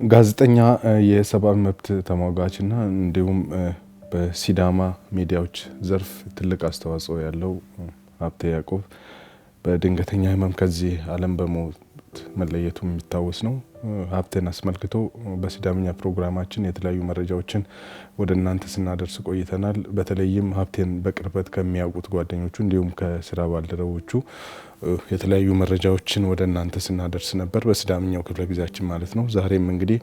ጋዜጠኛ፣ የሰብአዊ መብት ተሟጋችና እንዲሁም በሲዳማ ሚዲያዎች ዘርፍ ትልቅ አስተዋጽኦ ያለው ሀብቴ ያዕቆብ በድንገተኛ ሕመም ከዚህ ዓለም በሞት መለየቱ የሚታወስ ነው። ሀብቴን አስመልክቶ በሲዳምኛ ፕሮግራማችን የተለያዩ መረጃዎችን ወደ እናንተ ስናደርስ ቆይተናል። በተለይም ሀብቴን በቅርበት ከሚያውቁት ጓደኞቹ እንዲሁም ከስራ ባልደረቦቹ የተለያዩ መረጃዎችን ወደ እናንተ ስናደርስ ነበር፣ በሲዳምኛው ክፍለ ጊዜያችን ማለት ነው። ዛሬም እንግዲህ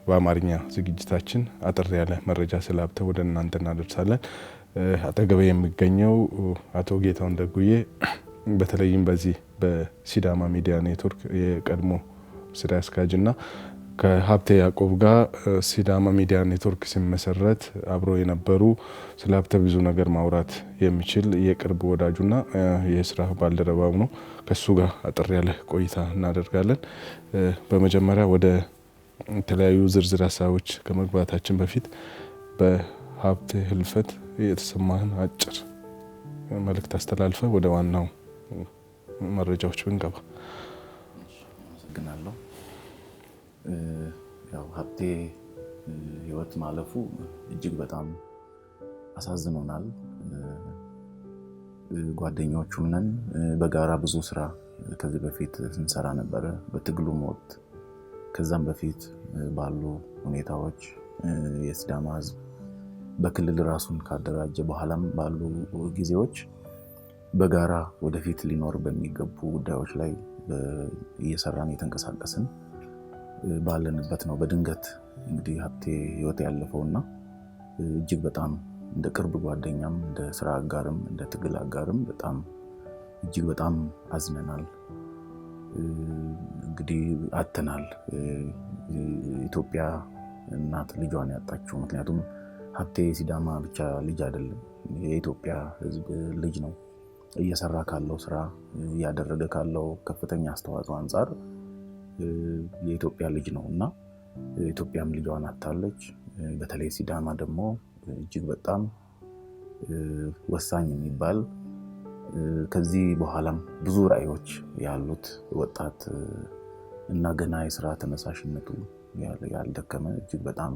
በአማርኛ ዝግጅታችን አጠር ያለ መረጃ ስለ ሀብቴ ወደ እናንተ እናደርሳለን። አጠገቤ የሚገኘው አቶ ጌታሁን ደጉዬ በተለይም በዚህ በሲዳማ ሚዲያ ኔትወርክ የቀድሞ ስራ አስኪያጅ እና ከሀብቴ ያዕቆብ ጋር ሲዳማ ሚዲያ ኔትወርክ ሲመሰረት አብሮ የነበሩ፣ ስለ ሀብቴ ብዙ ነገር ማውራት የሚችል የቅርብ ወዳጁና የስራ ባልደረባው ነው። ከሱ ጋር አጠር ያለ ቆይታ እናደርጋለን። በመጀመሪያ ወደ የተለያዩ ዝርዝር ሀሳቦች ከመግባታችን በፊት በሀብቴ ህልፈት የተሰማህን አጭር መልእክት አስተላልፈህ ወደ ዋናው መረጃዎች ብንገባ። አመሰግናለሁ። ያው ሀብቴ ህይወት ማለፉ እጅግ በጣም አሳዝኖናል። ጓደኞቹም ነን። በጋራ ብዙ ስራ ከዚህ በፊት ስንሰራ ነበረ። በትግሉም ወቅት ከዛም በፊት ባሉ ሁኔታዎች የሲዳማ ህዝብ በክልል ራሱን ካደራጀ በኋላም ባሉ ጊዜዎች በጋራ ወደፊት ሊኖር በሚገቡ ጉዳዮች ላይ እየሰራን እየተንቀሳቀስን ባለንበት ነው በድንገት እንግዲህ ሀብቴ ህይወት ያለፈው። እና እጅግ በጣም እንደ ቅርብ ጓደኛም፣ እንደ ስራ አጋርም፣ እንደ ትግል አጋርም በጣም እጅግ በጣም አዝነናል። እንግዲህ አጥተናል። ኢትዮጵያ እናት ልጇን ያጣችው። ምክንያቱም ሀብቴ ሲዳማ ብቻ ልጅ አይደለም፣ የኢትዮጵያ ሕዝብ ልጅ ነው። እየሰራ ካለው ስራ፣ እያደረገ ካለው ከፍተኛ አስተዋጽኦ አንጻር የኢትዮጵያ ልጅ ነው እና ኢትዮጵያም ልጇን አጥታለች። በተለይ ሲዳማ ደግሞ እጅግ በጣም ወሳኝ የሚባል፣ ከዚህ በኋላም ብዙ ራዕዮች ያሉት ወጣት እና ገና የስራ ተነሳሽነቱ ያልደከመ እጅግ በጣም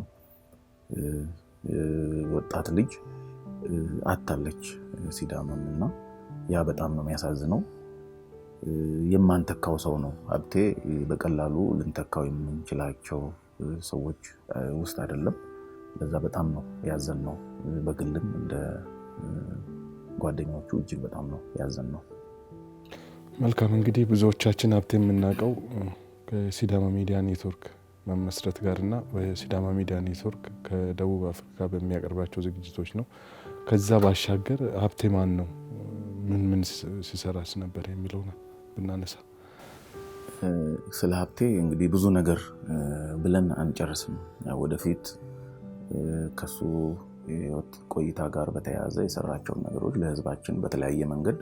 ወጣት ልጅ አጥታለች ሲዳማም እና ያ በጣም ነው የሚያሳዝነው። የማንተካው ሰው ነው ሀብቴ። በቀላሉ ልንተካው የምንችላቸው ሰዎች ውስጥ አይደለም። ለዛ በጣም ነው ያዘንነው። በግልም እንደ ጓደኞቹ እጅግ በጣም ነው ያዘንነው። መልካም፣ እንግዲህ ብዙዎቻችን ሀብቴ የምናውቀው ከሲዳማ ሚዲያ ኔትወርክ መመስረት ጋር እና በሲዳማ ሚዲያ ኔትወርክ ከደቡብ አፍሪካ በሚያቀርባቸው ዝግጅቶች ነው። ከዛ ባሻገር ሀብቴ ማን ነው? ምን ምን ሲሰራስ ነበር የሚለው ብናነሳ። ስለ ሀብቴ እንግዲህ ብዙ ነገር ብለን አንጨርስም። ወደፊት ከሱ የህይወት ቆይታ ጋር በተያያዘ የሰራቸውን ነገሮች ለህዝባችን በተለያየ መንገድ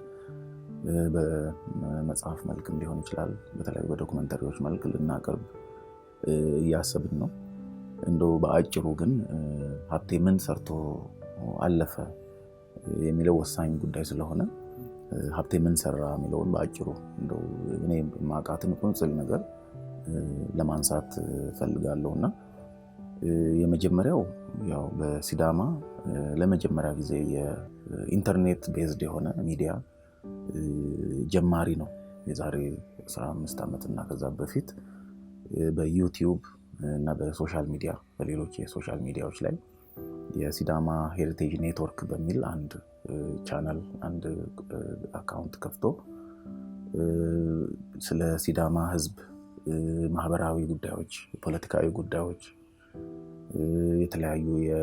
በመጽሐፍ መልክም ሊሆን ይችላል፣ በተለያዩ በ documentary ዎች መልክ ልናቀርብ እያሰብን ነው። እንደው በአጭሩ ግን ሀብቴ ምን ሰርቶ አለፈ የሚለው ወሳኝ ጉዳይ ስለሆነ ሀብቴ ምን ሰራ የሚለውን በአጭሩ እንደው እኔ ማቃትን ቁንጽል ነገር ለማንሳት ፈልጋለሁ። እና የመጀመሪያው ያው በሲዳማ ለመጀመሪያ ጊዜ የኢንተርኔት based የሆነ ሚዲያ ጀማሪ ነው። የዛሬ 15 ዓመት እና ከዛ በፊት በዩቲዩብ እና በ social media፣ በሌሎች የ social media ዎች ላይ የሲዳማ Heritage Network በሚል አንድ ቻናል፣ አንድ account ከፍቶ ስለ ሲዳማ ሕዝብ ማህበራዊ ጉዳዮች፣ ፖለቲካዊ ጉዳዮች፣ የተለያዩ የ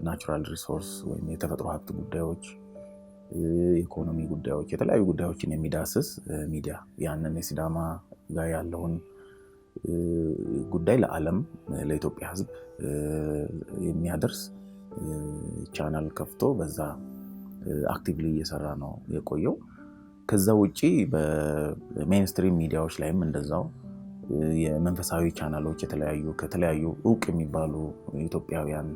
natural resource ወይም የተፈጥሮ ሀብት ጉዳዮች፣ የኢኮኖሚ ጉዳዮች፣ የተለያዩ ጉዳዮችን የሚዳስስ ሚዲያ፣ ያንን የሲዳማ ጋር ያለውን ጉዳይ ለዓለም፣ ለኢትዮጵያ ሕዝብ የሚያደርስ ቻናል ከፍቶ በዛ actively እየሰራ ነው የቆየው። ከዛ ውጪ በ mainstream ሚዲያዎች ላይም እንደዛው የመንፈሳዊ ቻናሎች የተለያዩ ከተለያዩ እውቅ የሚባሉ ኢትዮጵያውያን፣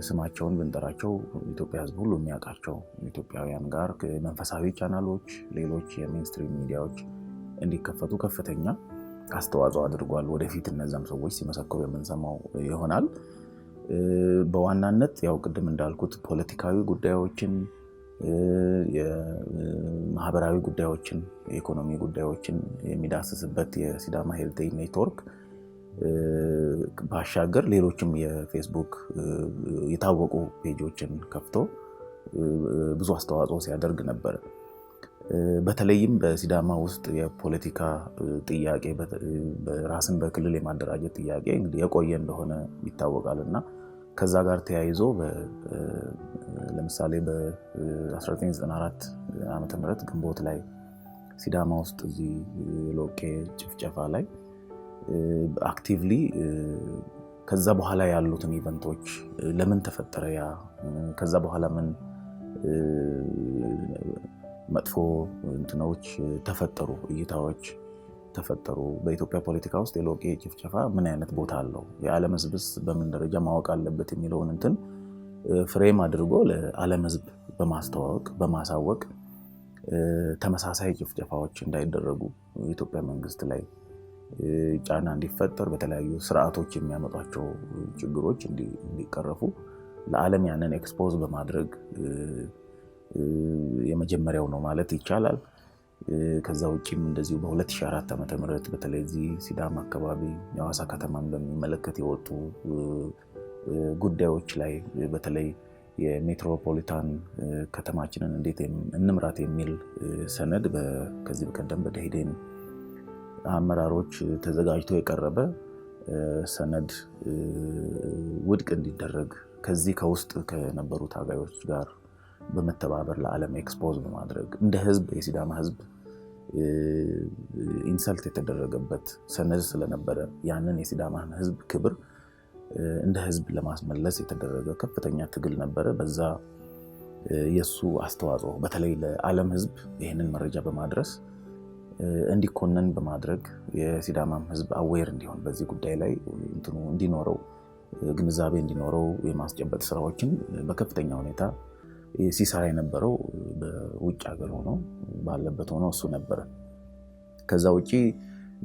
ስማቸውን ብንጠራቸው ኢትዮጵያ ሕዝብ ሁሉ የሚያውቃቸው ኢትዮጵያውያን ጋር መንፈሳዊ ቻናሎች፣ ሌሎች የ mainstream ሚዲያዎች እንዲከፈቱ ከፍተኛ አስተዋጽኦ አድርጓል። ወደፊት እነዛም ሰዎች ሲመሰክሩ የምንሰማው ይሆናል። በዋናነት ያው ቅድም እንዳልኩት ፖለቲካዊ ጉዳዮችን፣ የማህበራዊ ጉዳዮችን፣ የኢኮኖሚ ጉዳዮችን የሚዳስስበት የሲዳማ Heritage Network ባሻገር ሌሎችም የፌስቡክ የታወቁ page ኦችን ከፍቶ ብዙ አስተዋጽኦ ሲያደርግ ነበር። በተለይም በሲዳማ ውስጥ የፖለቲካ ጥያቄ፣ ራስን በክልል የማደራጀት ጥያቄ እንግዲህ የቆየ እንደሆነ ይታወቃል እና ከዛ ጋር ተያይዞ ለምሳሌ በ1994 ዓ.ም ግንቦት ላይ ሲዳማ ውስጥ እዚህ ሎቄ ጭፍጨፋ ላይ actively ከዛ በኋላ ያሉትን event ኦች፣ ለምን ተፈጠረ ያ፣ ከዛ በኋላ ምን መጥፎ እንትኖች ተፈጠሩ፣ እይታዎች ተፈጠሩ፣ በኢትዮጵያ ፖለቲካ ውስጥ የሎቄ ጭፍጨፋ ምን አይነት ቦታ አለው፣ የዓለም ሕዝብስ በምን ደረጃ ማወቅ አለበት የሚለውን እንትን frame አድርጎ ለዓለም ሕዝብ በማስተዋወቅ፣ በማሳወቅ፣ ተመሳሳይ ጭፍጨፋዎች እንዳይደረጉ የኢትዮጵያ መንግስት ላይ ጫና እንዲፈጠር፣ በተለያዩ ስርዓቶች የሚያመጧቸው ችግሮች እንዲቀረፉ ለዓለም ያንን expose በማድረግ የመጀመሪያው ነው ማለት ይቻላል። ከዛ ውጭም እንደዚሁ በ2004 ዓ.ም በተለይ እዚህ ሲዳማ አካባቢ የሐዋሳ ከተማን በሚመለከት የወጡ ጉዳዮች ላይ፣ በተለይ የሜትሮፖሊታን ከተማችንን እንዴት እንምራት የሚል ሰነድ ከዚህ በቀደም በደኢህዴን አመራሮች ተዘጋጅቶ የቀረበ ሰነድ ውድቅ እንዲደረግ ከዚህ ከውስጥ ከነበሩ ታጋዮች ጋር በመተባበር ለዓለም expose በማድረግ፣ እንደ ህዝብ የሲዳማ ህዝብ insult የተደረገበት ሰነድ ስለነበረ ያንን የሲዳማን ህዝብ ክብር እንደ ህዝብ ለማስመለስ የተደረገ ከፍተኛ ትግል ነበረ። በዛ የእሱ አስተዋጽኦ በተለይ ለዓለም ህዝብ ይህንን መረጃ በማድረስ፣ እንዲኮነን በማድረግ፣ የሲዳማም ህዝብ aware እንዲሆን፣ በዚህ ጉዳይ ላይ እንትኑ እንዲኖረው፣ ግንዛቤ እንዲኖረው የማስጨበጥ ስራዎችን በከፍተኛ ሁኔታ ሲሰራ የነበረው በውጭ ሀገር ሆኖ ባለበት ሆኖ እሱ ነበረ። ከዛ ውጭ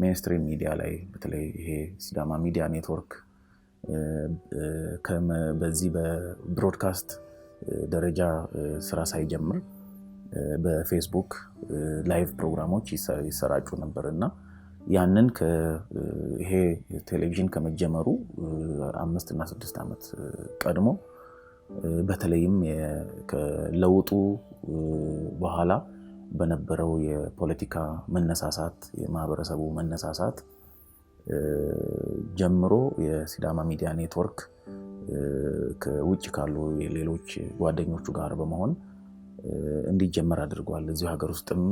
mainstream media ላይ በተለይ ይሄ ሲዳማ ሚዲያ ኔትወርክ በዚህ በ broadcast ደረጃ ስራ ሳይጀምር በፌስቡክ live ፕሮግራሞች ይሰራጩ ነበር እና ያንን ይሄ ቴሌቪዥን ከመጀመሩ 5 እና 6 ዓመት ቀድሞ፣ በተለይም ከለውጡ በኋላ በነበረው የፖለቲካ መነሳሳት፣ የማህበረሰቡ መነሳሳት ጀምሮ የሲዳማ ሚዲያ ኔትወርክ ከውጭ ካሉ ሌሎች ጓደኞቹ ጋር በመሆን እንዲጀመር አድርጓል። እዚሁ ሀገር ውስጥም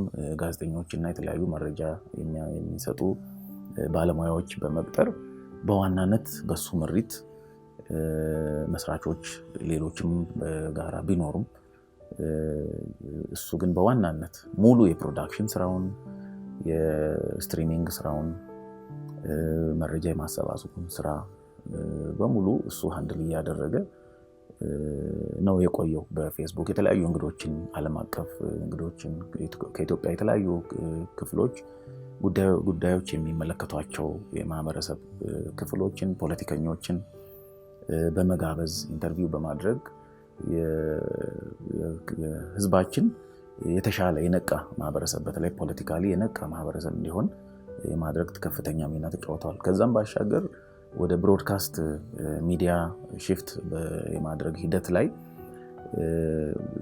ጋዜጠኞች እና የተለያዩ መረጃ የሚሰጡ ባለሙያዎች በመቅጠር በዋናነት በሱ ምሪት መስራቾች ሌሎችም በጋራ ቢኖሩም እሱ ግን በዋናነት ሙሉ የ production ስራውን፣ የ streaming ስራውን፣ መረጃ የማሰባሰቡን ስራ በሙሉ እሱ handle እያደረገ ነው የቆየው። በፌስቡክ የተለያዩ እንግዶችን፣ ዓለም አቀፍ እንግዶችን፣ ከኢትዮጵያ የተለያዩ ክፍሎች ጉዳዮች የሚመለከቷቸው የማህበረሰብ ክፍሎችን፣ ፖለቲከኞችን በመጋበዝ interview በማድረግ ህዝባችን የተሻለ የነቃ ማህበረሰብ፣ በተለይ politically የነቃ ማህበረሰብ እንዲሆን የማድረግ ከፍተኛ ሚና ተጫውተዋል። ከዛም ባሻገር ወደ broadcast media shift የማድረግ ሂደት ላይ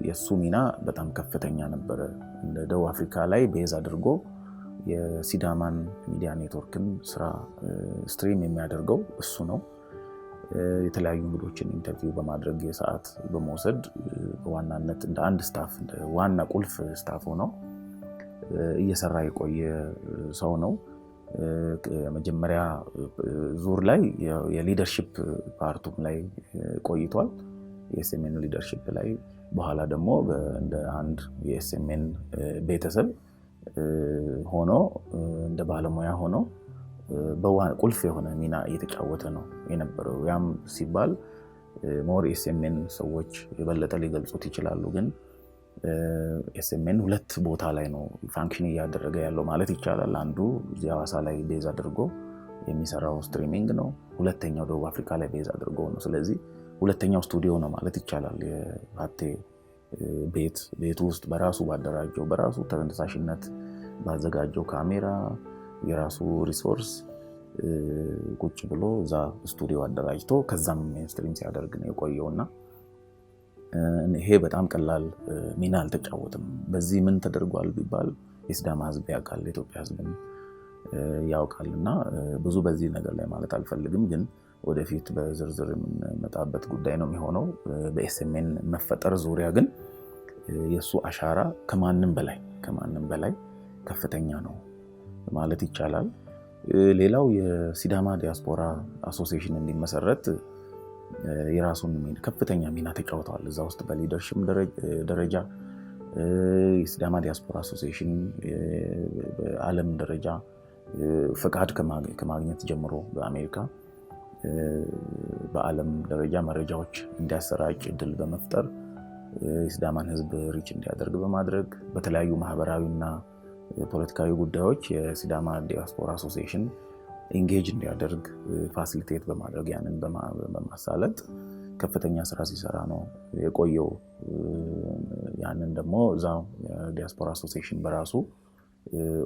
የእሱ ሚና በጣም ከፍተኛ ነበረ። እንደ ደቡብ አፍሪካ ላይ base አድርጎ የሲዳማን ሚዲያ ኔትወርክን ስራ stream የሚያደርገው እሱ ነው። የተለያዩ እንግዶችን interview በማድረግ፣ የሰዓት በመውሰድ በዋናነት እንደ አንድ staff፣ እንደ ዋና ቁልፍ staff ሆነው እየሰራ የቆየ ሰው ነው። መጀመሪያ ዙር ላይ የ leadership part ኡም ላይ ቆይቷል። የ SMN leadership ላይ፣ በኋላ ደግሞ እንደ አንድ የ SMN ቤተሰብ ሆኖ፣ እንደ ባለሙያ ሆኖ ቁልፍ የሆነ ሚና እየተጫወተ ነው የነበረው። ያም ሲባል more SMN ሰዎች የበለጠ ሊገልጹት ይችላሉ። ግን ኤስኤምኤን ሁለት ቦታ ላይ ነው function እያደረገ ያለው ማለት ይቻላል። አንዱ እዚህ ሐዋሳ ላይ base አድርጎ የሚሰራው streaming ነው። ሁለተኛው ደቡብ አፍሪካ ላይ base አድርጎ ነው። ስለዚህ ሁለተኛው ስቱዲዮ ነው ማለት ይቻላል። የሀብቴ ቤቱ ውስጥ በራሱ ባደራጀው፣ በራሱ ተነሳሽነት ባዘጋጀው ካሜራ፣ የራሱ resource ቁጭ ብሎ እዛ ስቱዲዮ አደራጅቶ ከዛም stream ሲያደርግ ነው የቆየው እና ይሄ በጣም ቀላል ሚና አልተጫወትም። በዚህ ምን ተደርጓል ቢባል የሲዳማ ሕዝብ ያውቃል፣ የኢትዮጵያ ሕዝብም ያውቃል እና ብዙ በዚህ ነገር ላይ ማለት አልፈልግም፣ ግን ወደፊት በዝርዝር የምንመጣበት ጉዳይ ነው የሚሆነው። በኤስኤምኤን መፈጠር ዙሪያ ግን የእሱ አሻራ ከማንም በላይ ከፍተኛ ነው ማለት ይቻላል። ሌላው የሲዳማ ዲያስፖራ association እንዲመሰረት የራሱን ከፍተኛ ሚና ተጫውተዋል። እዛ ውስጥ በ leadership ደረጃ የሲዳማ ዲያስፖራ association በዓለም ደረጃ ፈቃድ ከማግኘት ጀምሮ በአሜሪካ በዓለም ደረጃ መረጃዎች እንዲያሰራጭ እድል በመፍጠር፣ የሲዳማን ሕዝብ reach እንዲያደርግ በማድረግ፣ በተለያዩ ማህበራዊና ፖለቲካዊ ጉዳዮች የሲዳማ ዲያስፖራ association engage እንዲያደርግ facilitate በማድረግ፣ ያንን በማሳለጥ ከፍተኛ ስራ ሲሰራ ነው የቆየው። ያንን ደግሞ እዛው ዲያስፖራ association በራሱ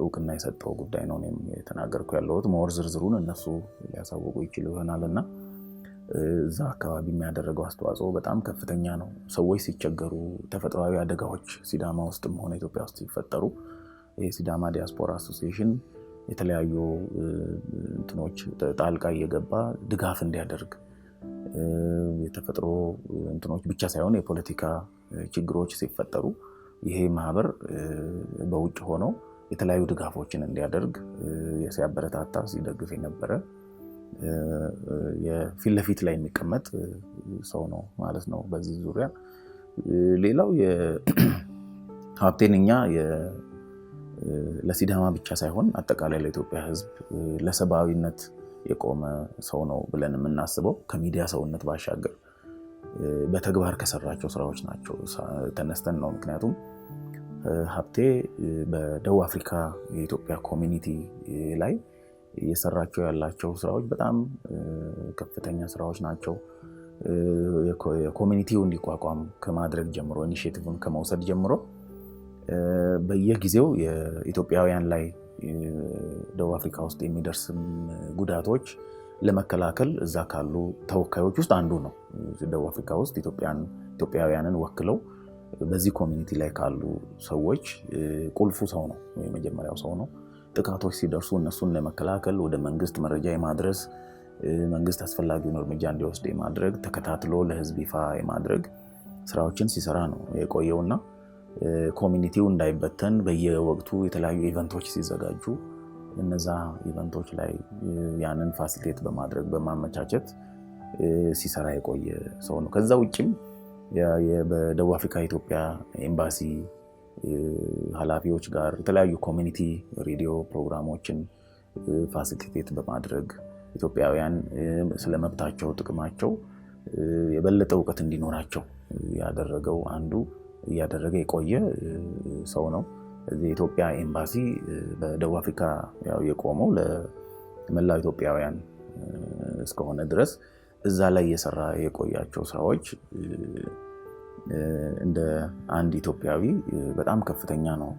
እውቅና የሰጠው ጉዳይ ነው። እኔም የተናገርኩ ያለሁት more ዝርዝሩን እነሱ ሊያሳውቁ ይችሉ ይሆናል እና እዛ አካባቢ የሚያደረገው አስተዋጽኦ በጣም ከፍተኛ ነው። ሰዎች ሲቸገሩ፣ ተፈጥሯዊ አደጋዎች ሲዳማ ውስጥም ሆነ ኢትዮጵያ ውስጥ ሲፈጠሩ የሲዳማ ዲያስፖራ association የተለያዩ እንትኖች ጣልቃ እየገባ ድጋፍ እንዲያደርግ፣ የተፈጥሮ እንትኖች ብቻ ሳይሆን የፖለቲካ ችግሮች ሲፈጠሩ ይሄ ማህበር በውጭ ሆኖ የተለያዩ ድጋፎችን እንዲያደርግ ሲያበረታታ፣ ሲደግፍ የነበረ የፊት ለፊት ላይ የሚቀመጥ ሰው ነው ማለት ነው። በዚህ ዙሪያ ሌላው ሀብቴን እኛ ለሲዳማ ብቻ ሳይሆን አጠቃላይ ለኢትዮጵያ ሕዝብ ለሰብአዊነት የቆመ ሰው ነው ብለን የምናስበው ከሚዲያ ሰውነት ባሻገር በተግባር ከሰራቸው ስራዎች ናቸው ተነስተን ነው። ምክንያቱም ሀብቴ በደቡብ አፍሪካ የኢትዮጵያ community ላይ እየሰራቸው ያላቸው ስራዎች በጣም ከፍተኛ ስራዎች ናቸው። Community ው እንዲቋቋም ከማድረግ ጀምሮ፣ initiative ን ከመውሰድ ጀምሮ በየጊዜው የኢትዮጵያውያን ላይ ደቡብ አፍሪካ ውስጥ የሚደርስም ጉዳቶች ለመከላከል እዛ ካሉ ተወካዮች ውስጥ አንዱ ነው። ደቡብ አፍሪካ ውስጥ ኢትዮጵያውያንን ወክለው በዚህ community ላይ ካሉ ሰዎች ቁልፉ ሰው ነው፣ የመጀመሪያው ሰው ነው። ጥቃቶች ሲደርሱ እነሱን ለመከላከል ወደ መንግስት መረጃ የማድረስ፣ መንግስት አስፈላጊውን እርምጃ እንዲወስድ የማድረግ፣ ተከታትሎ ለህዝብ ይፋ የማድረግ ስራዎችን ሲሰራ ነው የቆየውና community ው እንዳይበተን በየወቅቱ የተለያዩ event ኦች ሲዘጋጁ እነዛ event ኦች ላይ ያንን facilitate በማድረግ፣ በማመቻቸት ሲሰራ የቆየ ሰው ነው። ከዛ ውጭም በደቡብ አፍሪካ የኢትዮጵያ ኤምባሲ ኃላፊዎች ጋር የተለያዩ community ሬዲዮ ፕሮግራሞችን facilitate በማድረግ ኢትዮጵያውያን ስለ መብታቸው፣ ጥቅማቸው የበለጠ እውቀት እንዲኖራቸው ያደረገው አንዱ እያደረገ የቆየ ሰው ነው። የኢትዮጵያ ኤምባሲ በደቡብ አፍሪካ ያው የቆመው ለመላው ኢትዮጵያውያን እስከሆነ ድረስ እዛ ላይ እየሰራ የቆያቸው ስራዎች እንደ አንድ ኢትዮጵያዊ በጣም ከፍተኛ ነው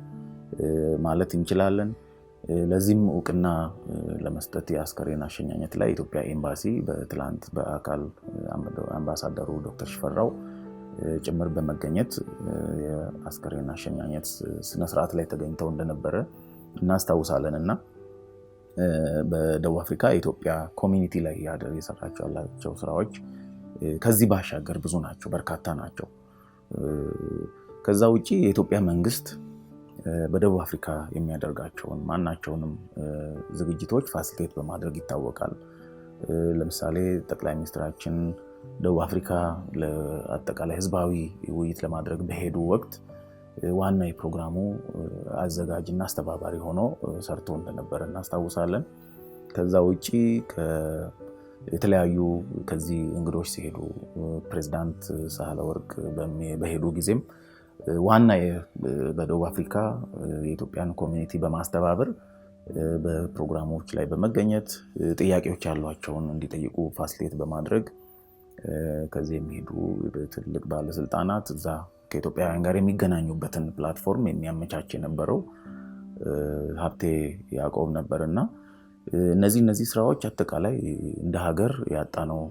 ማለት እንችላለን። ለዚህም እውቅና ለመስጠት የአስከሬን አሸኛኘት ላይ የኢትዮጵያ ኤምባሲ በትላንት በአካል አምባሳደሩ ዶክተር ሽፈራው ጭምር በመገኘት የአስከሬን አሸኛኘት ስነስርዓት ላይ ተገኝተው እንደነበረ እናስታውሳለን እና በደቡብ አፍሪካ የኢትዮጵያ community ላይ የሰራቸው ያላቸው ስራዎች ከዚህ ባሻገር ብዙ ናቸው፣ በርካታ ናቸው። ከዛ ውጭ የኢትዮጵያ መንግስት በደቡብ አፍሪካ የሚያደርጋቸውን ማናቸውንም ዝግጅቶች facilitate በማድረግ ይታወቃል። ለምሳሌ ጠቅላይ ሚኒስትራችን ደቡብ አፍሪካ ለአጠቃላይ ህዝባዊ ውይይት ለማድረግ በሄዱ ወቅት ዋና የፕሮግራሙ አዘጋጅና አስተባባሪ ሆኖ ሰርቶ እንደነበረ እናስታውሳለን። ከዛ ውጭ የተለያዩ ከዚህ እንግዶች ሲሄዱ ፕሬዚዳንት ሳህለወርቅ በሄዱ ጊዜም ዋና በደቡብ አፍሪካ የኢትዮጵያን community በማስተባበር በፕሮግራሞች ላይ በመገኘት ጥያቄዎች ያሏቸውን እንዲጠይቁ facilitate በማድረግ ከዚህ የሚሄዱ ትልቅ ባለስልጣናት እዛ ከኢትዮጵያውያን ጋር የሚገናኙበትን platform የሚያመቻች የነበረው ሀብቴ ያዕቆብ ነበር። እና እነዚህ ስራዎች አጠቃላይ እንደ ሀገር ያጣነው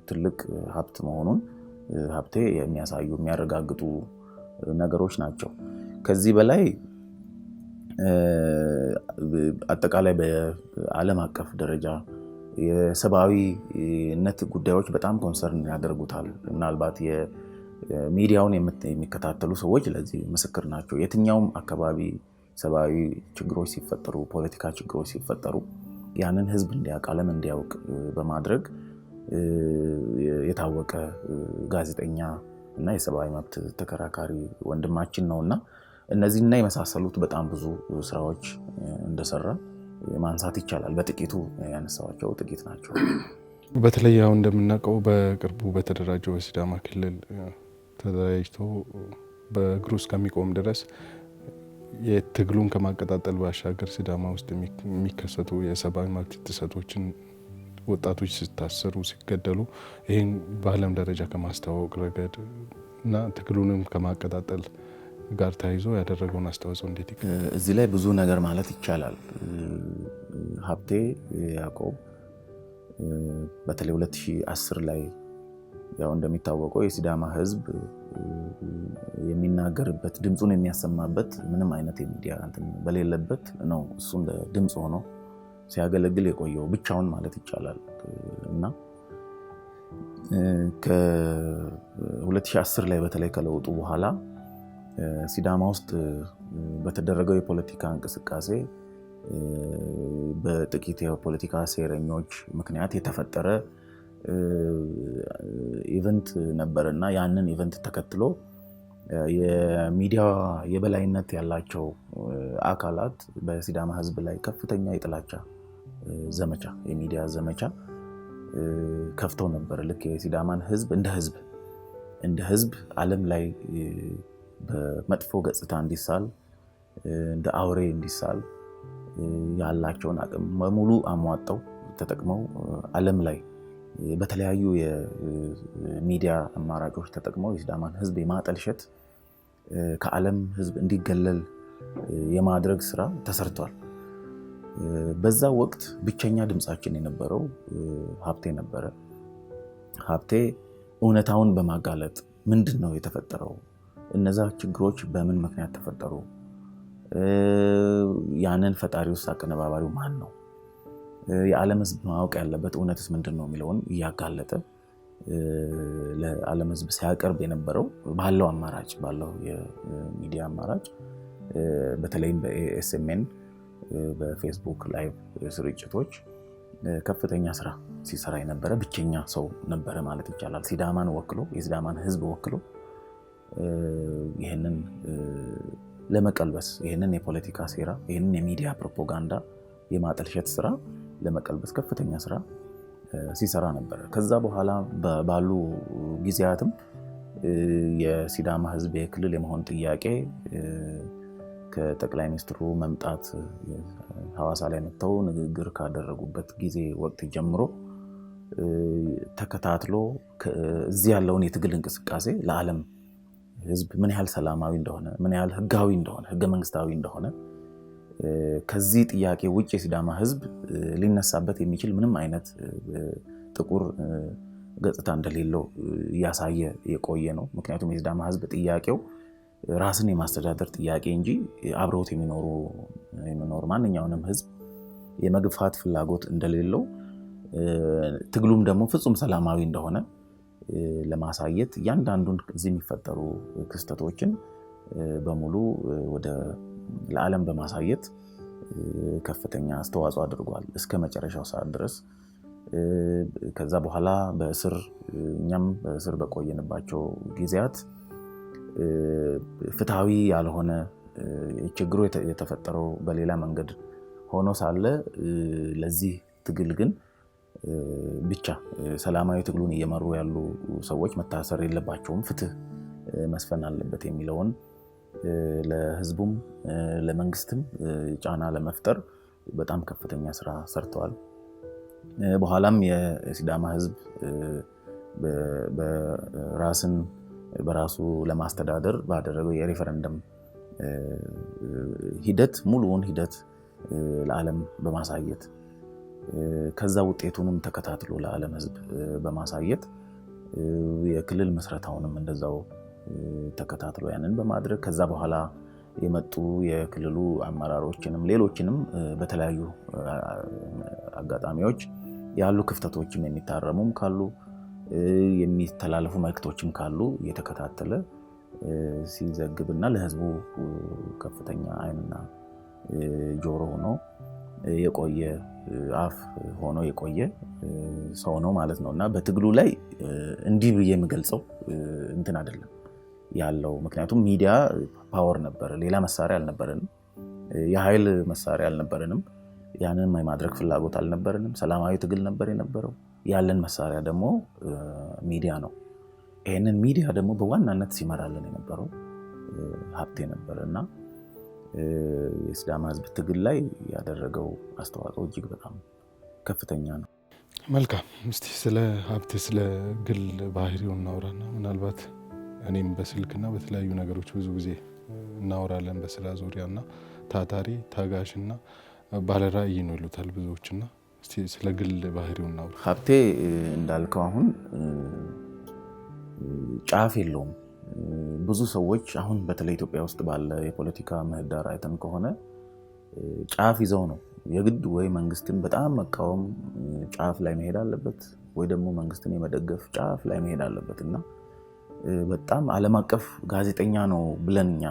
ትልቅ ሀብት መሆኑን ሀብቴ የሚያሳዩ፣ የሚያረጋግጡ ነገሮች ናቸው። ከዚህ በላይ አጠቃላይ በዓለም አቀፍ ደረጃ የሰብአዊነት ጉዳዮች በጣም concern ያደርጉታል። ምናልባት የሚዲያውን የሚከታተሉ ሰዎች ለዚህ ምስክር ናቸው። የትኛውም አካባቢ ሰብአዊ ችግሮች ሲፈጠሩ፣ ፖለቲካ ችግሮች ሲፈጠሩ ያንን ህዝብ እንዲያውቅ፣ ዓለም እንዲያውቅ በማድረግ የታወቀ ጋዜጠኛ እና የሰብአዊ መብት ተከራካሪ ወንድማችን ነው። እና እነዚህና የመሳሰሉት በጣም ብዙ ስራዎች እንደሰራ ማንሳት ይቻላል። በጥቂቱ ያነሳኋቸው ጥቂት ናቸው። በተለይ አሁን እንደምናውቀው በቅርቡ በተደራጀው በሲዳማ ክልል ተደራጅቶ በእግሩ እስከሚቆም ድረስ የትግሉን ከማቀጣጠል ባሻገር ሲዳማ ውስጥ የሚከሰቱ የሰብአዊ መብት ጥሰቶችን፣ ወጣቶች ሲታሰሩ፣ ሲገደሉ ይህን በዓለም ደረጃ ከማስተዋወቅ ረገድ እና ትግሉንም ከማቀጣጠል ጋር ተያይዞ ያደረገውን አስተዋጽኦ እንዴት? እዚህ ላይ ብዙ ነገር ማለት ይቻላል። ሀብቴ ያዕቆብ በተለይ 2010 ላይ ያው እንደሚታወቀው የሲዳማ ህዝብ የሚናገርበት፣ ድምፁን የሚያሰማበት ምንም አይነት የሚዲያ እንትን በሌለበት ነው እሱ እንደ ድምፅ ሆኖ ሲያገለግል የቆየው፣ ብቻውን ማለት ይቻላል። እና ከ2010 ላይ በተለይ ከለውጡ በኋላ ሲዳማ ውስጥ በተደረገው የፖለቲካ እንቅስቃሴ በጥቂት የፖለቲካ ሴረኞች ምክንያት የተፈጠረ event ነበር። እና ያንን event ተከትሎ የሚዲያ የበላይነት ያላቸው አካላት በሲዳማ ህዝብ ላይ ከፍተኛ የጥላቻ ዘመቻ፣ የሚዲያ ዘመቻ ከፍተው ነበር። ልክ የሲዳማን ህዝብ እንደ ህዝብ ዓለም ላይ በመጥፎ ገጽታ እንዲሳል፣ እንደ አውሬ እንዲሳል ያላቸውን አቅም በሙሉ አሟጠው ተጠቅመው ዓለም ላይ በተለያዩ የሚዲያ አማራጮች ተጠቅመው የሲዳማን ህዝብ የማጠልሸት፣ ከዓለም ህዝብ እንዲገለል የማድረግ ስራ ተሰርቷል። በዛ ወቅት ብቸኛ ድምፃችን የነበረው ሀብቴ ነበረ። ሀብቴ እውነታውን በማጋለጥ ምንድን ነው የተፈጠረው፣ እነዛ ችግሮች በምን ምክንያት ተፈጠሩ፣ ያንን ፈጣሪውስ አቀነባባሪው ማን ነው፣ የዓለም ህዝብ ማወቅ ያለበት እውነትስ ምንድን ነው የሚለውን እያጋለጠ ለዓለም ህዝብ ሲያቀርብ የነበረው ባለው አማራጭ፣ ባለው የሚዲያ አማራጭ፣ በተለይም በ ESMN በፌስቡክ live ስርጭቶች ከፍተኛ ስራ ሲሰራ የነበረ ብቸኛ ሰው ነበረ ማለት ይቻላል። ሲዳማን ወክሎ፣ የሲዳማን ህዝብ ወክሎ ይህንን ለመቀልበስ፣ ይህንን የፖለቲካ ሴራ፣ ይህንን የሚዲያ ፕሮፓጋንዳ የማጠልሸት ስራ ለመቀልበስ ከፍተኛ ስራ ሲሰራ ነበረ። ከዛ በኋላ ባሉ ጊዜያትም የሲዳማ ህዝብ የክልል የመሆን ጥያቄ ከጠቅላይ ሚኒስትሩ መምጣት፣ ሐዋሳ ላይ መጥተው ንግግር ካደረጉበት ጊዜ ወቅት ጀምሮ ተከታትሎ እዚህ ያለውን የትግል እንቅስቃሴ ለዓለም ህዝብ ምን ያህል ሰላማዊ እንደሆነ፣ ምን ያህል ህጋዊ እንደሆነ፣ ህገ መንግስታዊ እንደሆነ፣ ከዚህ ጥያቄ ውጭ የሲዳማ ህዝብ ሊነሳበት የሚችል ምንም አይነት ጥቁር ገጽታ እንደሌለው እያሳየ የቆየ ነው። ምክንያቱም የሲዳማ ህዝብ ጥያቄው ራስን የማስተዳደር ጥያቄ እንጂ አብረውት የሚኖር ማንኛውንም ህዝብ የመግፋት ፍላጎት እንደሌለው፣ ትግሉም ደግሞ ፍጹም ሰላማዊ እንደሆነ ለማሳየት እያንዳንዱን እዚህ የሚፈጠሩ ክስተቶችን በሙሉ ወደ ለዓለም በማሳየት ከፍተኛ አስተዋጽኦ አድርጓል እስከ መጨረሻው ሰዓት ድረስ። ከዛ በኋላ በእስር፣ እኛም በእስር በቆየንባቸው ጊዜያት ፍትሐዊ ያልሆነ፣ ችግሩ የተፈጠረው በሌላ መንገድ ሆኖ ሳለ ለዚህ ትግል ግን ብቻ ሰላማዊ ትግሉን እየመሩ ያሉ ሰዎች መታሰር የለባቸውም፣ ፍትህ መስፈን አለበት የሚለውን ለህዝቡም ለመንግስትም ጫና ለመፍጠር በጣም ከፍተኛ ስራ ሰርተዋል። በኋላም የሲዳማ ህዝብ በራስን በራሱ ለማስተዳደር ባደረገው የሬፈረንደም ሂደት ሙሉውን ሂደት ለዓለም በማሳየት፣ ከዛ ውጤቱንም ተከታትሎ ለዓለም ህዝብ በማሳየት፣ የክልል ምስረታውንም እንደዛው ተከታትሎ ያንን በማድረግ፣ ከዛ በኋላ የመጡ የክልሉ አመራሮችንም ሌሎችንም በተለያዩ አጋጣሚዎች ያሉ ክፍተቶችም የሚታረሙም ካሉ፣ የሚተላለፉ መልክቶችም ካሉ እየተከታተለ ሲዘግብና ለህዝቡ ከፍተኛ ዓይንና ጆሮ ሆኖ የቆየ፣ አፍ ሆኖ የቆየ ሰው ነው ማለት ነው። እና በትግሉ ላይ እንዲህ ብዬ የምገልጸው እንትን አይደለም ያለው። ምክንያቱም ሚዲያ power ነበረ፣ ሌላ መሳሪያ አልነበረንም፣ የኃይል መሳሪያ አልነበረንም። ያንን የማድረግ ፍላጎት አልነበረንም። ሰላማዊ ትግል ነበር የነበረው። ያለን መሳሪያ ደግሞ ሚዲያ ነው። ይህንን ሚዲያ ደግሞ በዋናነት ሲመራልን የነበረው ሀብቴ ነበር እና የሲዳማ ህዝብ ትግል ላይ ያደረገው አስተዋጽኦ እጅግ በጣም ከፍተኛ ነው። መልካም። እስቲ ስለ ሀብቴ ስለ ግል ባህሪው እናውራና ምናልባት እኔም በስልክና በተለያዩ ነገሮች ብዙ ጊዜ እናወራለን በስራ ዙሪያና ታታሪ፣ ታጋሽና ባለራዕይ ነው ይሉታል ብዙዎችና እስቲ ስለ ግል ባህሪው እናውራ። ሀብቴ እንዳልከው አሁን ጫፍ የለውም። ብዙ ሰዎች አሁን በተለይ ኢትዮጵያ ውስጥ ባለ የፖለቲካ ምህዳር አይተን ከሆነ ጫፍ ይዘው ነው የግድ፣ ወይ መንግስትን በጣም መቃወም ጫፍ ላይ መሄድ አለበት፣ ወይ ደግሞ መንግስትን የመደገፍ ጫፍ ላይ መሄድ አለበት። እና በጣም ዓለም አቀፍ ጋዜጠኛ ነው ብለን እኛ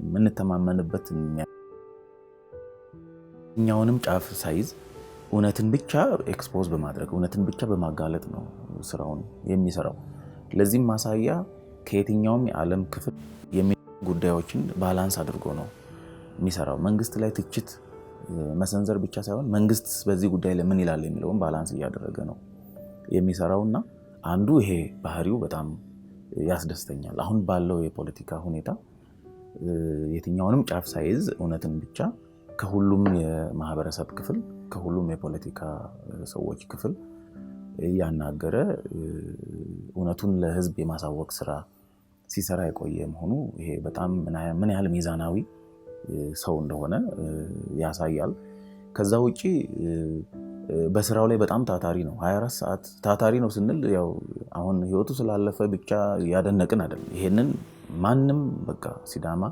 የምንተማመንበት እኛውንም ጫፍ ሳይዝ እውነትን ብቻ expose በማድረግ፣ እውነትን ብቻ በማጋለጥ ነው ስራውን የሚሰራው። ለዚህም ማሳያ ከየትኛውም የዓለም ክፍል ጉዳዮችን balance አድርጎ ነው የሚሰራው። መንግስት ላይ ትችት መሰንዘር ብቻ ሳይሆን መንግስት በዚህ ጉዳይ ላይ ምን ይላል የሚለውን balance እያደረገ ነው የሚሰራው። እና አንዱ ይሄ ባህሪው በጣም ያስደስተኛል። አሁን ባለው የፖለቲካ ሁኔታ የትኛውንም ጫፍ ሳይዝ እውነትን ብቻ ከሁሉም የማህበረሰብ ክፍል፣ ከሁሉም የፖለቲካ ሰዎች ክፍል እያናገረ እውነቱን ለህዝብ የማሳወቅ ስራ ሲሰራ የቆየ መሆኑ ይሄ በጣም ምን ያህል ሚዛናዊ ሰው እንደሆነ ያሳያል። ከዛ ውጪ በስራው ላይ በጣም ታታሪ ነው። 24 ሰዓት ታታሪ ነው ስንል ያው አሁን ህይወቱ ስላለፈ ብቻ ያደነቅን አይደለም። ይሄንን ማንም በቃ ሲዳማ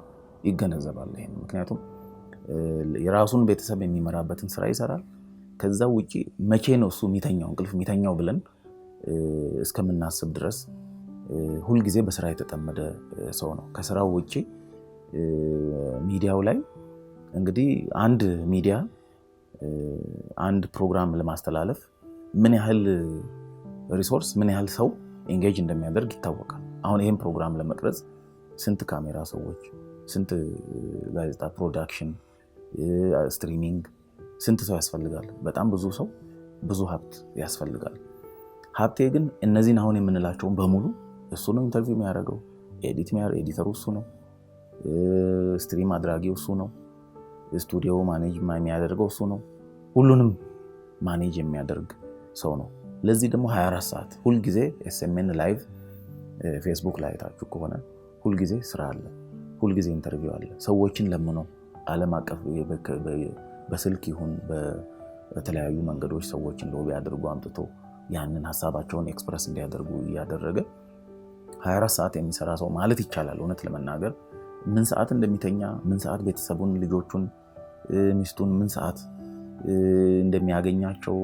ይገነዘባል። ይሄን ምክንያቱም የራሱን ቤተሰብ የሚመራበትን ስራ ይሰራል። ከዛ ውጪ መቼ ነው እሱ የሚተኛው፣ እንቅልፍ የሚተኛው ብለን እስከምናስብ ድረስ ሁልጊዜ በስራ የተጠመደ ሰው ነው። ከስራው ውጪ ሚዲያው ላይ እንግዲህ አንድ ሚዲያ አንድ ፕሮግራም ለማስተላለፍ ምን ያህል resource፣ ምን ያህል ሰው engage እንደሚያደርግ ይታወቃል። አሁን ይህን ፕሮግራም ለመቅረጽ ስንት ካሜራ ሰዎች፣ ስንት ጋዜጣ፣ production፣ streaming፣ ስንት ሰው ያስፈልጋል? በጣም ብዙ ሰው፣ ብዙ ሀብት ያስፈልጋል። ሀብቴ ግን እነዚህን አሁን የምንላቸውን በሙሉ እሱ ነው interview የሚያደርገው፣ edit editor ኡ እሱ ነው፣ stream አድራጊው እሱ ነው፣ ስቱዲዮ manage የሚያደርገው እሱ ነው። ሁሉንም manage የሚያደርግ ሰው ነው። ለዚህ ደግሞ 24 ሰዓት ሁልጊዜ SMN live ፌስቡክ ላይ አይታችሁ ከሆነ ሁልጊዜ ስራ አለ፣ ሁልጊዜ interview አለ። ሰዎችን ለምኖ ዓለም አቀፍ በስልክ ይሁን በተለያዩ መንገዶች ሰዎችን lobby አድርጎ አምጥቶ ያንን ሀሳባቸውን express እንዲያደርጉ እያደረገ 24 ሰዓት የሚሰራ ሰው ማለት ይቻላል። እውነት ለመናገር ምን ሰዓት እንደሚተኛ፣ ምን ሰዓት ቤተሰቡን፣ ልጆቹን፣ ሚስቱን ምን ሰዓት እንደሚያገኛቸው፣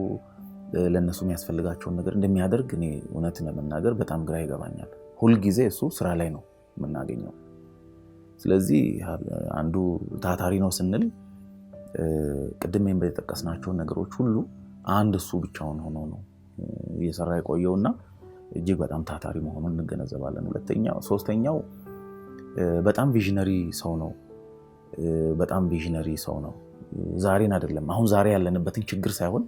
ለእነሱ የሚያስፈልጋቸውን ነገር እንደሚያደርግ እኔ እውነት ለመናገር በጣም ግራ ይገባኛል። ሁልጊዜ እሱ ስራ ላይ ነው የምናገኘው። ስለዚህ አንዱ ታታሪ ነው ስንል ቅድም የጠቀስናቸውን ነገሮች ሁሉ አንድ እሱ ብቻውን ሆኖ ነው እየሰራ የቆየውና እጅግ በጣም ታታሪ መሆኑን እንገነዘባለን። ሁለተኛው፣ ሶስተኛው በጣም visionary ሰው ነው። በጣም visionary ሰው ነው። ዛሬን አይደለም፣ አሁን ዛሬ ያለንበትን ችግር ሳይሆን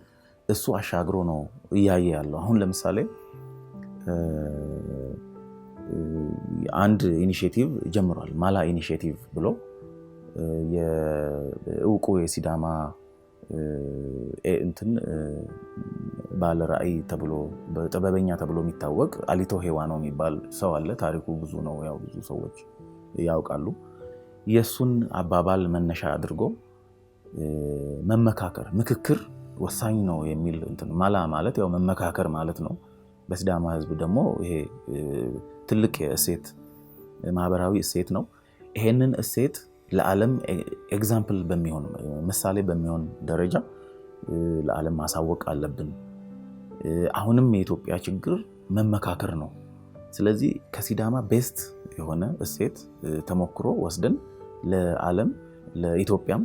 እሱ አሻግሮ ነው እያየ ያለው። አሁን ለምሳሌ አንድ initiative ጀምሯል። ማላ initiative ብሎ የእውቁ የሲዳማ እንትን ባለ ራዕይ ተብሎ ጥበበኛ ተብሎ የሚታወቅ አሊቶ ሄዋኖ የሚባል ሰው አለ። ታሪኩ ብዙ ነው፣ ያው ብዙ ሰዎች ያውቃሉ። የእሱን አባባል መነሻ አድርጎ መመካከር፣ ምክክር ወሳኝ ነው የሚል እንትን፣ ማላ ማለት ያው መመካከር ማለት ነው። በሲዳማ ሕዝብ ደግሞ ይሄ ትልቅ እሴት፣ ማህበራዊ እሴት ነው። ይሄንን እሴት ለዓለም example በሚሆን፣ ምሳሌ በሚሆን ደረጃ ለዓለም ማሳወቅ አለብን። አሁንም የኢትዮጵያ ችግር መመካከር ነው። ስለዚህ ከሲዳማ best የሆነ እሴት ተሞክሮ ወስደን ለዓለም ለኢትዮጵያም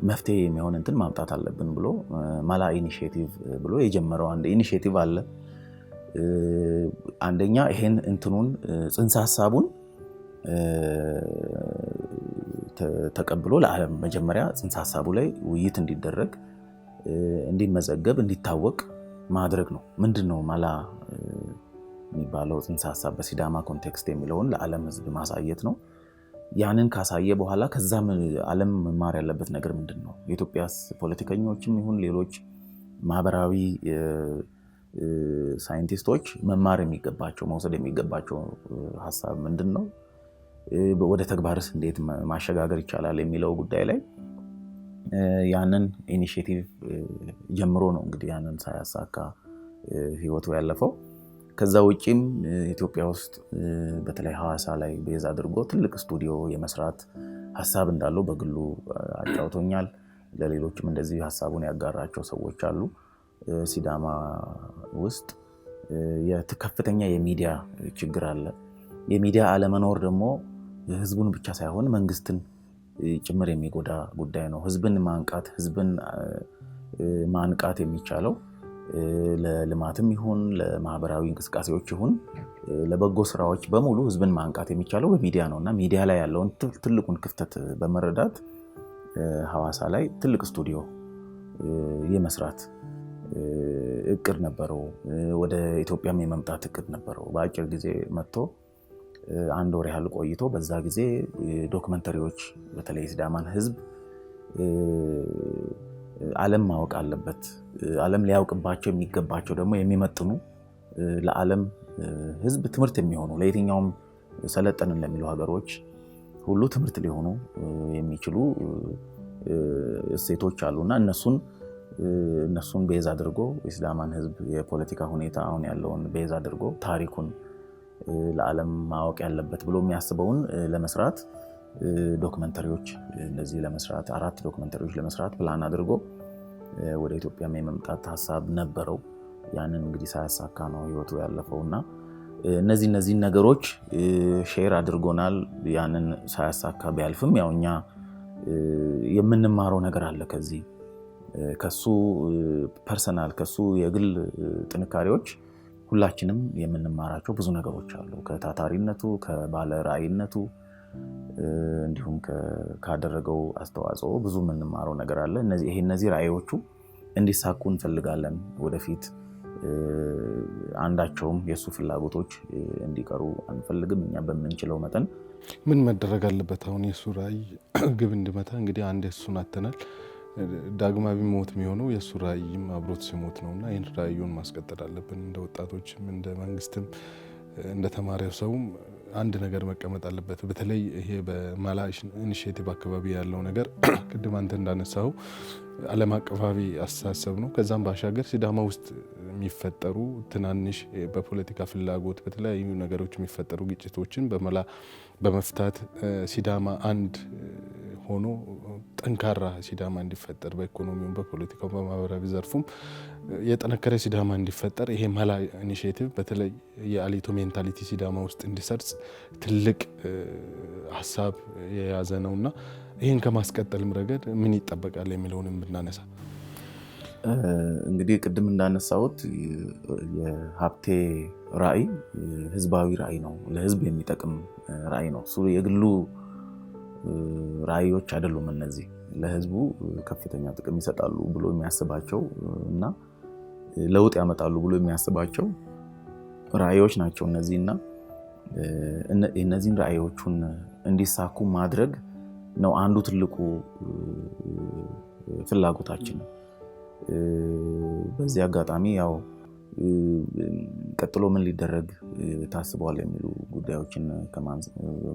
መፍትሄ የሚሆን እንትን ማምጣት አለብን ብሎ ማላ initiative ብሎ የጀመረው አንድ initiative አለ። አንደኛ ይሄን እንትኑን ጽንሰ ሀሳቡን ተቀብሎ ለዓለም መጀመሪያ ጽንሰ ሀሳቡ ላይ ውይይት እንዲደረግ፣ እንዲመዘገብ፣ እንዲታወቅ ማድረግ ነው። ምንድን ነው ማላ የሚባለው ጽንሰ ሀሳብ በሲዳማ context የሚለውን ለዓለም ሕዝብ ማሳየት ነው። ያንን ካሳየ በኋላ ከዛም ዓለም መማር ያለበት ነገር ምንድን ነው? የኢትዮጵያስ ፖለቲከኞችም ይሁን ሌሎች ማህበራዊ ሳይንቲስቶች መማር የሚገባቸው፣ መውሰድ የሚገባቸው ሀሳብ ምንድን ነው? ወደ ተግባርስ እንዴት ማሸጋገር ይቻላል የሚለው ጉዳይ ላይ ያንን initiative ጀምሮ ነው እንግዲህ ያንን ሳያሳካ ህይወቱ ያለፈው። ከዛ ውጪም ኢትዮጵያ ውስጥ በተለይ ሐዋሳ ላይ base አድርጎ ትልቅ ስቱዲዮ የመስራት ሀሳብ እንዳለው በግሉ አጫውቶኛል። ለሌሎችም እንደዚህ ሀሳቡን ያጋራቸው ሰዎች አሉ። ሲዳማ ውስጥ ከፍተኛ የሚዲያ ችግር አለ። የሚዲያ አለመኖር ደግሞ ህዝቡን ብቻ ሳይሆን መንግስትን ጭምር የሚጎዳ ጉዳይ ነው። ህዝብን ማንቃት የሚቻለው ለልማትም ይሁን ለማህበራዊ እንቅስቃሴዎች ይሁን ለበጎ ስራዎች በሙሉ ህዝብን ማንቃት የሚቻለው በሚዲያ ነው እና ሚዲያ ላይ ያለውን ትልቁን ክፍተት በመረዳት ሐዋሳ ላይ ትልቅ ስቱዲዮ የመስራት እቅድ ነበረው። ወደ ኢትዮጵያም የመምጣት እቅድ ነበረው። በአጭር ጊዜ መጥቶ አንድ ወር ያህል ቆይቶ በዛ ጊዜ ዶክመንተሪዎች፣ በተለይ የሲዳማን ህዝብ ዓለም ማወቅ አለበት፣ ዓለም ሊያውቅባቸው የሚገባቸው ደግሞ የሚመጥኑ፣ ለዓለም ህዝብ ትምህርት የሚሆኑ፣ ለየትኛውም ሰለጠንን ለሚሉ ሀገሮች ሁሉ ትምህርት ሊሆኑ የሚችሉ እሴቶች አሉና እነሱን base አድርጎ የሲዳማን ህዝብ የፖለቲካ ሁኔታ አሁን ያለውን base አድርጎ ታሪኩን ለዓለም ማወቅ ያለበት ብሎ የሚያስበውን ለመስራት ዶክመንተሪዎች እንደዚህ ለመስራት፣ አራት ዶክመንተሪዎች ለመስራት ፕላን አድርጎ ወደ ኢትዮጵያም የመምጣት ሀሳብ ነበረው። ያንን እንግዲህ ሳያሳካ ነው ህይወቱ ያለፈው እና እነዚህን ነገሮች share አድርጎናል። ያንን ሳያሳካ ቢያልፍም ያው እኛ የምንማረው ነገር አለ ከዚህ ከሱ personal ከሱ የግል ጥንካሬዎች ሁላችንም የምንማራቸው ብዙ ነገሮች አሉ። ከታታሪነቱ፣ ከባለ ራዕይነቱ እንዲሁም ካደረገው አስተዋጽኦ ብዙ የምንማረው ነገር አለ። እነዚህ ራዕዮቹ እንዲሳኩ እንፈልጋለን። ወደፊት አንዳቸውም የእሱ ፍላጎቶች እንዲቀሩ አንፈልግም። እኛ በምንችለው መጠን ምን መደረግ አለበት? አሁን የእሱ ራዕይ ግብ እንዲመታ እንግዲህ አንድ የእሱን አተናል። ዳግማዊ ሞት የሚሆነው የእሱ ራዕይም አብሮት ሲሞት ነው እና ይህን ራዕዩን ማስቀጠል አለብን። እንደ ወጣቶችም፣ እንደ መንግስትም፣ እንደ ተማሪው ሰውም አንድ ነገር መቀመጥ አለበት። በተለይ ይሄ በማላ initiative አካባቢ ያለው ነገር ቅድም አንተ እንዳነሳው ዓለም አቀፋዊ አስተሳሰብ ነው። ከዛም ባሻገር ሲዳማ ውስጥ የሚፈጠሩ ትናንሽ በፖለቲካ ፍላጎት በተለያዩ ነገሮች የሚፈጠሩ ግጭቶችን በመላ በመፍታት ሲዳማ አንድ ሆኖ ጠንካራ ሲዳማ እንዲፈጠር፣ በኢኮኖሚውም፣ በፖለቲካው፣ በማህበራዊ ዘርፉም የጠነከረ ሲዳማ እንዲፈጠር ይሄ መላ initiative በተለይ የአሊቶ mentality ሲዳማ ውስጥ እንዲሰርጽ ትልቅ ሀሳብ የያዘ ነውና ይህን ከማስቀጠልም ረገድ ምን ይጠበቃል የሚለውንም ብናነሳ። እንግዲህ ቅድም እንዳነሳሁት የሀብቴ ራዕይ ህዝባዊ ራዕይ ነው። ለህዝብ የሚጠቅም ራዕይ ነው። እሱ የግሉ ራዕዮች አይደሉም። እነዚህ ለህዝቡ ከፍተኛ ጥቅም ይሰጣሉ ብሎ የሚያስባቸው እና ለውጥ ያመጣሉ ብሎ የሚያስባቸው ራዕዮች ናቸው እነዚህ እና እነዚህን ራዕዮቹን እንዲሳኩ ማድረግ ነው አንዱ ትልቁ ፍላጎታችን። በዚህ አጋጣሚ ያው ቀጥሎ ምን ሊደረግ ታስቧል የሚሉ ጉዳዮችን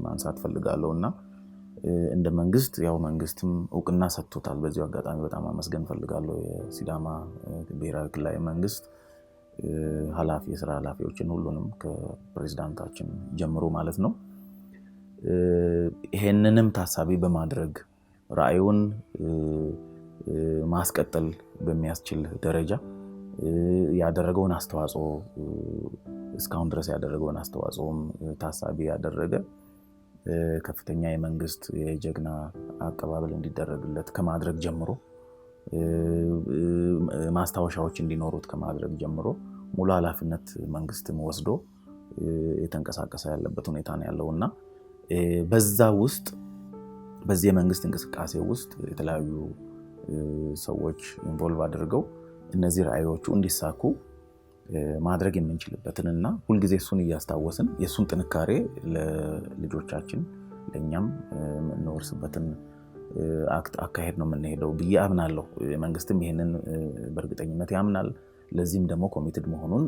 ማንሳት ፈልጋለሁ እና እንደ መንግስት ያው መንግስትም እውቅና ሰጥቶታል። በዚሁ አጋጣሚ በጣም አመስገን ፈልጋለሁ የሲዳማ ብሔራዊ ክልላዊ መንግስት ኃላፊ የስራ ኃላፊዎችን ሁሉንም ከፕሬዝዳንታችን ጀምሮ ማለት ነው። ይሄንንም ታሳቢ በማድረግ ራዕዩን ማስቀጠል በሚያስችል ደረጃ ያደረገውን አስተዋጽኦ እስካሁን ድረስ ያደረገውን አስተዋጽኦም ታሳቢ ያደረገ ከፍተኛ የመንግስት የጀግና አቀባበል እንዲደረግለት ከማድረግ ጀምሮ፣ ማስታወሻዎች እንዲኖሩት ከማድረግ ጀምሮ ሙሉ ኃላፊነት መንግስትም ወስዶ የተንቀሳቀሰ ያለበት ሁኔታ ነው ያለው እና በዛ ውስጥ በዚህ የመንግስት እንቅስቃሴ ውስጥ የተለያዩ ሰዎች involve አድርገው እነዚህ ራዕዮቹ እንዲሳኩ ማድረግ የምንችልበትን እና ሁልጊዜ እሱን እያስታወስን የእሱን ጥንካሬ ለልጆቻችን ለእኛም የምንወርስበትን አካሄድ ነው የምንሄደው ብዬ አምናለሁ። መንግስትም ይሄንን በእርግጠኝነት ያምናል። ለዚህም ደግሞ committed መሆኑን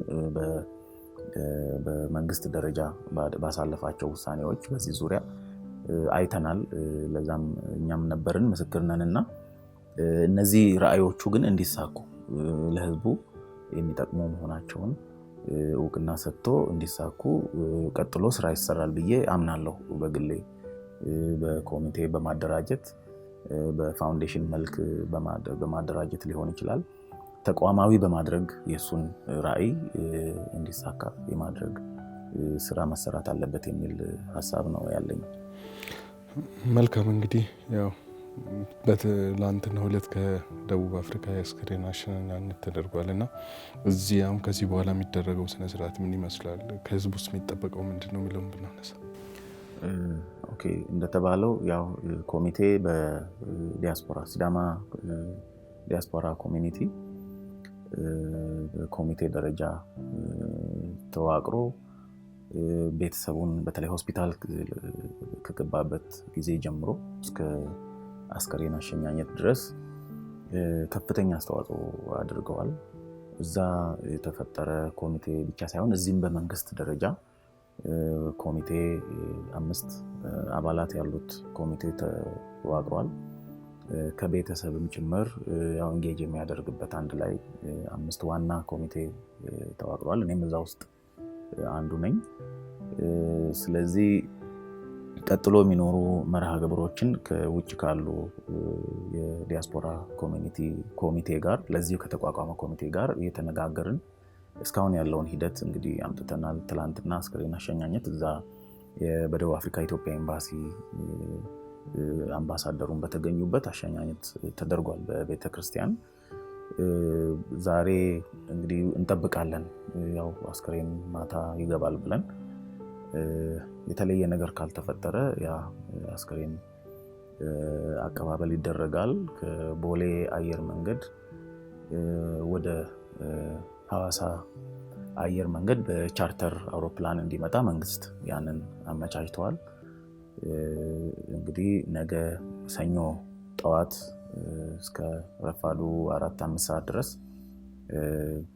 በመንግስት ደረጃ ባሳለፋቸው ውሳኔዎች በዚህ ዙሪያ አይተናል። ለዛም እኛም ነበርን፣ ምስክር ነንና እነዚህ ራዕዮቹ ግን እንዲሳኩ ለህዝቡ የሚጠቅሙ መሆናቸውን እውቅና ሰጥቶ እንዲሳኩ ቀጥሎ ስራ ይሰራል ብዬ አምናለሁ። በግሌ በኮሚቴ በማደራጀት፣ በፋውንዴሽን መልክ በማደራጀት ሊሆን ይችላል። ተቋማዊ በማድረግ የእሱን ራዕይ እንዲሳካ የማድረግ ስራ መሰራት አለበት የሚል ሀሳብ ነው ያለኝ። መልካም፣ እንግዲህ ያው በትላንትናው ዕለት ከደቡብ አፍሪካ የአስከሬን አሸኛኘት ተደርጓል እና እዚህ አሁን ከዚህ በኋላ የሚደረገው ስነ ስርዓት ምን ይመስላል? ከህዝብ ውስጥ የሚጠበቀው ምንድነው የሚለውን ብናነሳ። Okay፣ እንደተባለው ያው ኮሚቴ በዲያስፖራ ሲዳማ ዲያስፖራ community በኮሚቴ ደረጃ ተዋቅሮ ቤተሰቡን በተለይ ሆስፒታል ከገባበት ጊዜ ጀምሮ እስከ አስከሬን አሸኛኘት ድረስ ከፍተኛ አስተዋጽኦ አድርገዋል። እዛ የተፈጠረ ኮሚቴ ብቻ ሳይሆን እዚህም በመንግስት ደረጃ ኮሚቴ 5 አባላት ያሉት ኮሚቴ ተዋቅሯል። ከቤተሰብም ጭምር ያው engage የሚያደርግበት አንድ ላይ 5 ዋና ኮሚቴ ተዋቅሯል። እኔም እዛ ውስጥ አንዱ ነኝ። ስለዚህ ቀጥሎ የሚኖሩ መርሃ ግብሮችን ከውጭ ካሉ የዲያስፖራ community ኮሚቴ ጋር፣ ለዚሁ ከተቋቋመ ኮሚቴ ጋር እየተነጋገርን እስካሁን ያለውን ሂደት እንግዲህ አምጥተናል። ትላንትና አስከሬን አሸኛኘት እዛ በደቡብ አፍሪካ ኢትዮጵያ ኤምባሲ አምባሳደሩን በተገኙበት አሸኛኘት ተደርጓል በቤተክርስቲያን። ዛሬ እንግዲህ እንጠብቃለን፣ ያው አስከሬን ማታ ይገባል ብለን፣ የተለየ ነገር ካልተፈጠረ ያ አስከሬን አቀባበል ይደረጋል። ከቦሌ አየር መንገድ ወደ ሐዋሳ አየር መንገድ በቻርተር አውሮፕላን እንዲመጣ መንግስት ያንን አመቻችተዋል። እንግዲህ ነገ ሰኞ ጠዋት እስከ ረፋዱ 4-5 ሰዓት ድረስ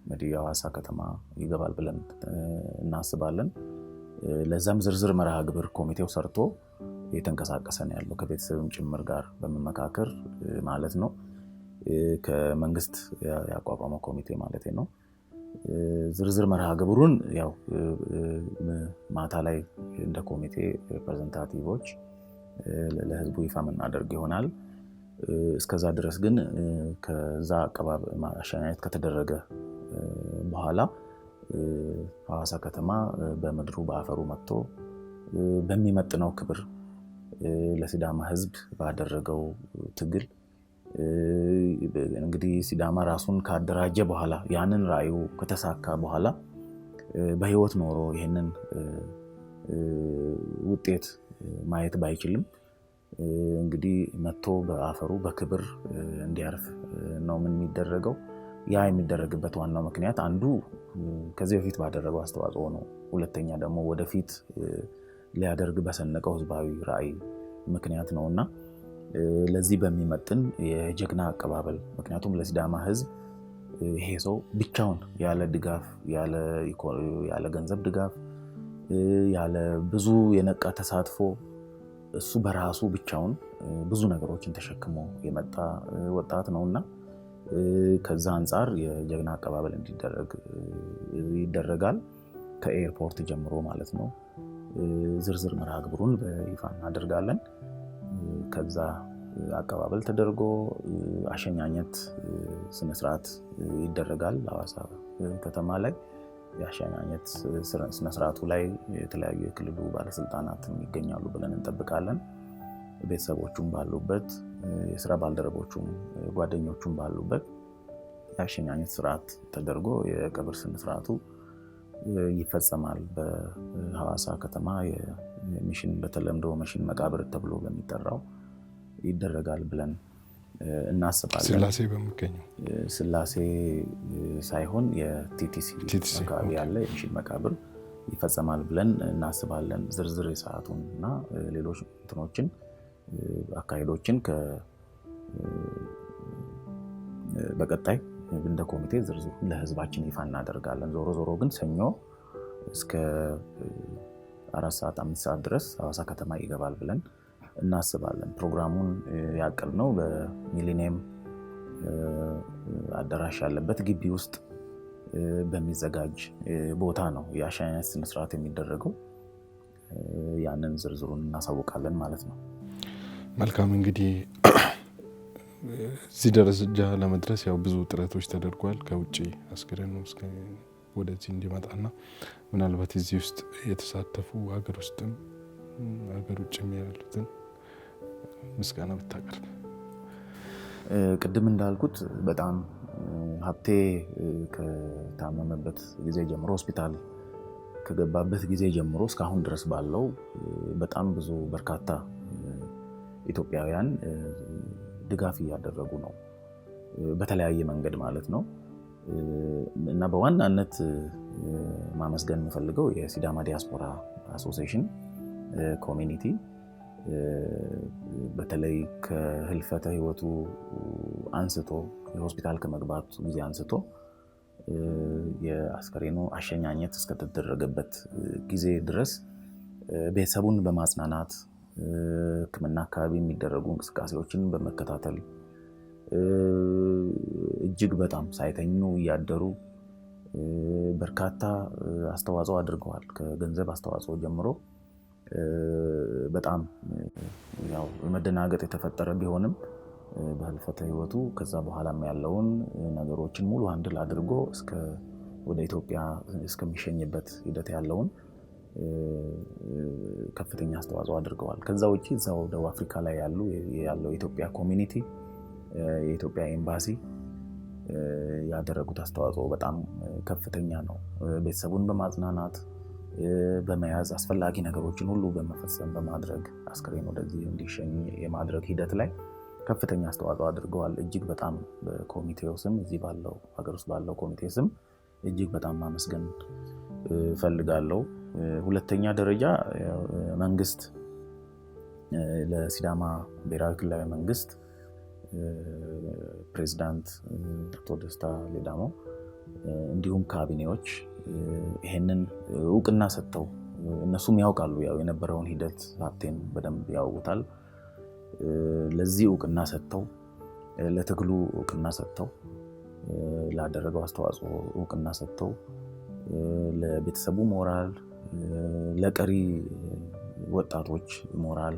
እንግዲህ የሐዋሳ ከተማ ይገባል ብለን እናስባለን። ለዛም ዝርዝር መርሃ ግብር ኮሚቴው ሰርቶ እየተንቀሳቀሰ ነው ያለው፣ ከቤተሰብም ጭምር ጋር በመመካከር ማለት ነው። ከመንግስት ያቋቋመው ኮሚቴ ማለት ነው። ዝርዝር መርሃ ግብሩን ያው ማታ ላይ እንደ ኮሚቴ representative ኦች ለህዝቡ ይፋ የምናደርግ ይሆናል። እስከዛ ድረስ ግን ከዛ አቀባበል አሸኛኘት ከተደረገ በኋላ ሐዋሳ ከተማ በምድሩ በአፈሩ መጥቶ በሚመጥነው ክብር ለሲዳማ ህዝብ ባደረገው ትግል፣ እንግዲህ ሲዳማ ራሱን ካደራጀ በኋላ፣ ያንን ራዕዩ ከተሳካ በኋላ በህይወት ኖሮ ይህንን ውጤት ማየት ባይችልም እንግዲህ መጥቶ በአፈሩ በክብር እንዲያርፍ ነው ምን የሚደረገው። ያ የሚደረግበት ዋናው ምክንያት አንዱ ከዚህ በፊት ባደረገው አስተዋጽኦ ነው። ሁለተኛ ደግሞ ወደፊት ሊያደርግ በሰነቀው ህዝባዊ ራዕይ ምክንያት ነውና ለዚህ በሚመጥን የጀግና አቀባበል፣ ምክንያቱም ለሲዳማ ህዝብ ይሄ ሰው ብቻውን ያለ ድጋፍ፣ ያለ ገንዘብ ድጋፍ፣ ያለ ብዙ የነቃ ተሳትፎ እሱ በራሱ ብቻውን ብዙ ነገሮችን ተሸክሞ የመጣ ወጣት ነውና ከዛ አንጻር የጀግና አቀባበል እንዲደረግ ይደረጋል። ከኤርፖርት ጀምሮ ማለት ነው። ዝርዝር መርሃ ግብሩን በይፋ እናደርጋለን። ከዛ አቀባበል ተደርጎ አሸኛኘት ስነስርዓት ይደረጋል። ሐዋሳ ከተማ ላይ የአሸኛኘት ስነስርዓቱ ላይ የተለያዩ የክልሉ ባለስልጣናት ይገኛሉ ብለን እንጠብቃለን። ቤተሰቦቹም ባሉበት፣ የስራ ባልደረቦቹም ጓደኞቹም ባሉበት የአሸኛኘት ስርዓት ተደርጎ የቀብር ስነስርዓቱ ይፈጸማል። በሐዋሳ ከተማ የሚሽን በተለምዶ መሽን መቃብር ተብሎ በሚጠራው ይደረጋል ብለን እናስባለን። ስላሴ በሚገኘው ስላሴ ሳይሆን የቲቲሲ አካባቢ ያለ የሚሽን መቃብር ይፈጸማል ብለን እናስባለን። ዝርዝር የሰዓቱን እና ሌሎች እንትኖችን አካሄዶችን በቀጣይ እንደ ኮሚቴ ዝርዝሩን ለህዝባችን ይፋ እናደርጋለን። ዞሮ ዞሮ ግን ሰኞ እስከ 4 ሰዓት 5 ሰዓት ድረስ ሐዋሳ ከተማ ይገባል ብለን እናስባለን። ፕሮግራሙን ያቀድነው በሚሊኒየም አዳራሽ ያለበት ግቢ ውስጥ በሚዘጋጅ ቦታ ነው የአሸኛኘት ስነ ስርዓት የሚደረገው። ያንን ዝርዝሩን እናሳውቃለን ማለት ነው። መልካም፣ እንግዲህ እዚህ ደረጃ ለመድረስ ያው ብዙ ጥረቶች ተደርጓል። ከውጪ አስክሬኑ ወደዚህ እንዲመጣና ምናልባት እዚህ ውስጥ የተሳተፉ ሀገር ውስጥም ሀገር ውጭም ያሉትን ምስጋና ብታቀርብ። ቅድም እንዳልኩት በጣም ሀብቴ ከታመመበት ጊዜ ጀምሮ፣ ሆስፒታል ከገባበት ጊዜ ጀምሮ እስካሁን ድረስ ባለው በጣም ብዙ በርካታ ኢትዮጵያውያን ድጋፍ እያደረጉ ነው፣ በተለያየ መንገድ ማለት ነው። እና በዋናነት ማመስገን የምፈልገው የሲዳማ ዲያስፖራ association community፣ በተለይ ከህልፈተ ህይወቱ አንስቶ፣ የሆስፒታል ከመግባቱ ጊዜ አንስቶ የአስከሬኑ አሸኛኘት እስከተደረገበት ጊዜ ድረስ ቤተሰቡን በማጽናናት፣ ሕክምና አካባቢ የሚደረጉ እንቅስቃሴዎችን በመከታተል፣ እጅግ በጣም ሳይተኙ እያደሩ በርካታ አስተዋጽኦ አድርገዋል። ከገንዘብ አስተዋጽኦ ጀምሮ በጣም ያው መደናገጥ የተፈጠረ ቢሆንም በህልፈተ ህይወቱ ከዛ በኋላም ያለውን ነገሮችን ሙሉ handle አድርጎ እስከ ወደ ኢትዮጵያ እስከሚሸኝበት ሂደት ያለውን ከፍተኛ አስተዋጽኦ አድርገዋል። ከዛ ውጪ እዛው ደቡብ አፍሪካ ላይ ያለው የኢትዮጵያ community፣ የኢትዮጵያ ኤምባሲ ያደረጉት አስተዋጽኦ በጣም ከፍተኛ ነው። ቤተሰቡን በማጽናናት፣ በመያዝ፣ አስፈላጊ ነገሮችን ሁሉ በመፈጸም፣ በማድረግ፣ አስክሬን ወደዚህ እንዲሸኝ የማድረግ ሂደት ላይ ከፍተኛ አስተዋጽኦ አድርገዋል። እጅግ በጣም በኮሚቴው ስም፣ እዚህ ባለው ሀገር ውስጥ ባለው ኮሚቴ ስም እጅግ በጣም ማመስገን እፈልጋለሁ። ሁለተኛ ደረጃ መንግስት፣ ለሲዳማ ብሔራዊ ክልላዊ መንግስት ፕሬዚዳንት አቶ ደስታ ሌዳሞ እንዲሁም ካቢኔዎች ይሄንን እውቅና ሰጥተው፣ እነሱም ያውቃሉ፣ ያው የነበረውን ሂደት ሀብቴን በደንብ ያውቁታል። ለዚህ እውቅና ሰጥተው፣ ለትግሉ እውቅና ሰጥተው፣ ላደረገው አስተዋጽኦ እውቅና ሰጥተው፣ ለቤተሰቡ ሞራል፣ ለቀሪ ወጣቶች ሞራል፣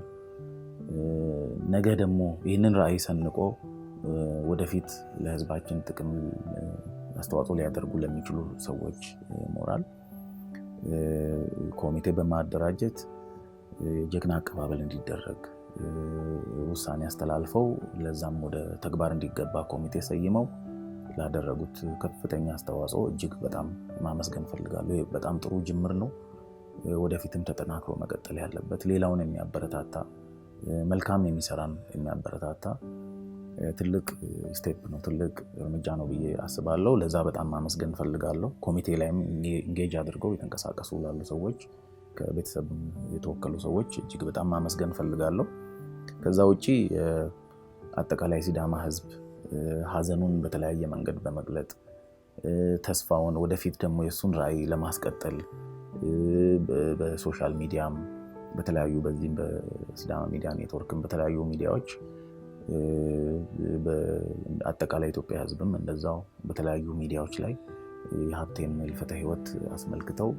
ነገ ደግሞ ይህንን ራዕይ ሰንቆ ወደፊት ለህዝባችን ጥቅም አስተዋጽኦ ሊያደርጉ ለሚችሉ ሰዎች ሞራል ኮሚቴ በማደራጀት የጀግና አቀባበል እንዲደረግ ውሳኔ አስተላልፈው ለዛም ወደ ተግባር እንዲገባ ኮሚቴ ሰይመው ላደረጉት ከፍተኛ አስተዋጽኦ እጅግ በጣም ማመስገን እፈልጋለሁ። በጣም ጥሩ ጅምር ነው። ወደፊትም ተጠናክሮ መቀጠል ያለበት፣ ሌላውን የሚያበረታታ፣ መልካም የሚሰራን የሚያበረታታ ትልቅ step ነው፣ ትልቅ እርምጃ ነው ብዬ አስባለሁ። ለዛ በጣም ማመስገን እፈልጋለሁ። ኮሚቴ ላይም engage አድርገው የተንቀሳቀሱ ላሉ ሰዎች፣ ከቤተሰብ የተወከሉ ሰዎች እጅግ በጣም ማመስገን እፈልጋለሁ። ከዛ ውጪ አጠቃላይ ሲዳማ ሕዝብ ሀዘኑን በተለያየ መንገድ በመግለጥ፣ ተስፋውን ወደፊት ደግሞ የእሱን ራዕይ ለማስቀጠል በ social media ም፣ በተለያዩ በዚህም በሲዳማ ሚዲያ ኔትወርክም፣ በተለያዩ ሚዲያዎች፣ አጠቃላይ ኢትዮጵያ ሕዝብም እንደዛው በተለያዩ ሚዲያዎች ላይ የሀብቴን ህልፈተ ሕይወት አስመልክተው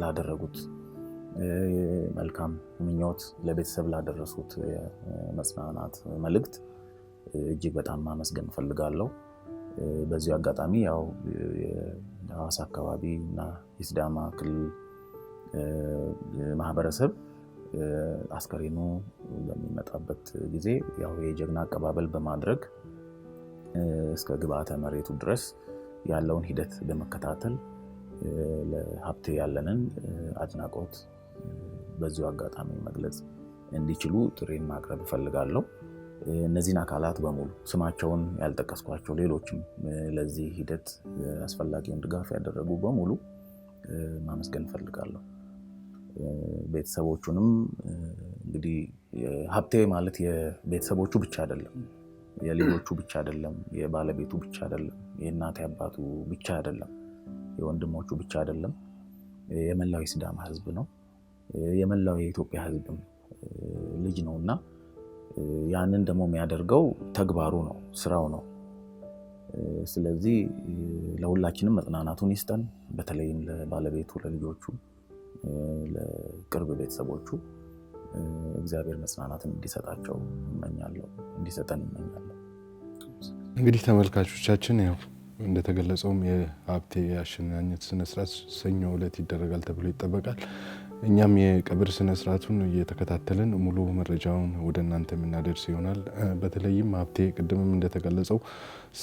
ላደረጉት መልካም ምኞት፣ ለቤተሰብ ላደረሱት የመጽናናት መልእክት እጅግ በጣም ማመስገን እፈልጋለሁ። በዚሁ አጋጣሚ ያው የሐዋሳ አካባቢ እና የሲዳማ ክልል ማህበረሰብ አስከሬኑ በሚመጣበት ጊዜ ያው የጀግና አቀባበል በማድረግ፣ እስከ ግብአተ መሬቱ ድረስ ያለውን ሂደት በመከታተል ለሀብቴ ያለንን አድናቆት በዚሁ አጋጣሚ መግለጽ እንዲችሉ ጥሪን ማቅረብ እፈልጋለሁ። እነዚህን አካላት በሙሉ፣ ስማቸውን ያልጠቀስኳቸው ሌሎችም ለዚህ ሂደት አስፈላጊውን ድጋፍ ያደረጉ በሙሉ ማመስገን እፈልጋለሁ። ቤተሰቦቹንም እንግዲህ ሀብቴ ማለት የቤተሰቦቹ ብቻ አይደለም፣ የልጆቹ ብቻ አይደለም፣ የባለቤቱ ብቻ አይደለም፣ የእናት አባቱ ብቻ አይደለም፣ የወንድሞቹ ብቻ አይደለም፣ የመላው የሲዳማ ሕዝብ ነው። የመላው የኢትዮጵያ ሕዝብም ልጅ ነው እና ያንን ደግሞ የሚያደርገው ተግባሩ ነው፣ ስራው ነው። ስለዚህ ለሁላችንም መጽናናቱን ይስጠን። በተለይም ለባለቤቱ፣ ለልጆቹ፣ ለቅርብ ቤተሰቦቹ እግዚአብሔር መጽናናትን እንዲሰጣቸው እመኛለሁ፣ እንዲሰጠን እመኛለሁ። እንግዲህ ተመልካቾቻችን፣ ያው እንደተገለጸውም የሀብቴ የአሸኛኘት ስነስርዓት ሰኞ ዕለት ይደረጋል ተብሎ ይጠበቃል። እኛም የቀብር ስነስርዓቱን እየተከታተልን ሙሉ መረጃውን ወደ እናንተ የምናደርስ ይሆናል። በተለይም ሀብቴ ቅድምም እንደተገለጸው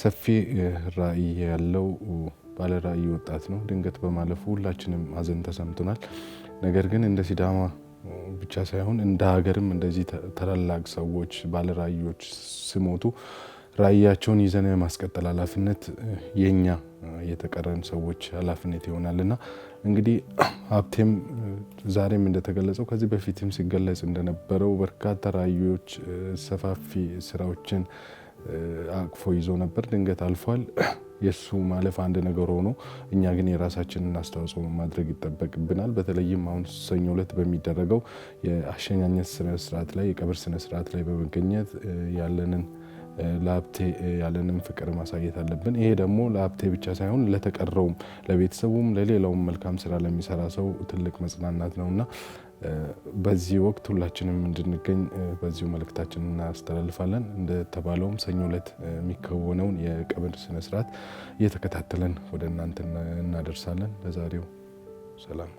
ሰፊ ራዕይ ያለው ባለ ራዕይ ወጣት ነው። ድንገት በማለፉ ሁላችንም ሀዘን ተሰምቶናል። ነገር ግን እንደ ሲዳማ ብቻ ሳይሆን እንደ ሀገርም እንደዚህ ታላላቅ ሰዎች፣ ባለ ራዕዮች ሲሞቱ ራዕያቸውን ይዘን የማስቀጠል ኃላፊነት የኛ የተቀረን ሰዎች ኃላፊነት ይሆናል እና እንግዲህ ሀብቴም ዛሬም እንደተገለጸው፣ ከዚህ በፊትም ሲገለጽ እንደነበረው በርካታ ራዕዮች፣ ሰፋፊ ስራዎችን አቅፎ ይዞ ነበር። ድንገት አልፏል። የእሱ ማለፍ አንድ ነገር ሆኖ እኛ ግን የራሳችንን አስተዋጽኦ ማድረግ ይጠበቅብናል። በተለይም አሁን ሰኞ ዕለት በሚደረገው የአሸኛኘት ስነስርዓት ላይ፣ የቀብር ስነስርዓት ላይ በመገኘት ያለንን ለሀብቴ ያለንን ፍቅር ማሳየት አለብን። ይሄ ደግሞ ለሀብቴ ብቻ ሳይሆን ለተቀረውም፣ ለቤተሰቡም፣ ለሌላውም መልካም ስራ ለሚሰራ ሰው ትልቅ መጽናናት ነው እና በዚህ ወቅት ሁላችንም እንድንገኝ በዚሁ መልእክታችንን እናስተላልፋለን። እንደተባለውም ሰኞ ዕለት የሚከወነውን የቀብር ስነስርዓት እየተከታተለን ወደ እናንተ እናደርሳለን። ለዛሬው ሰላም።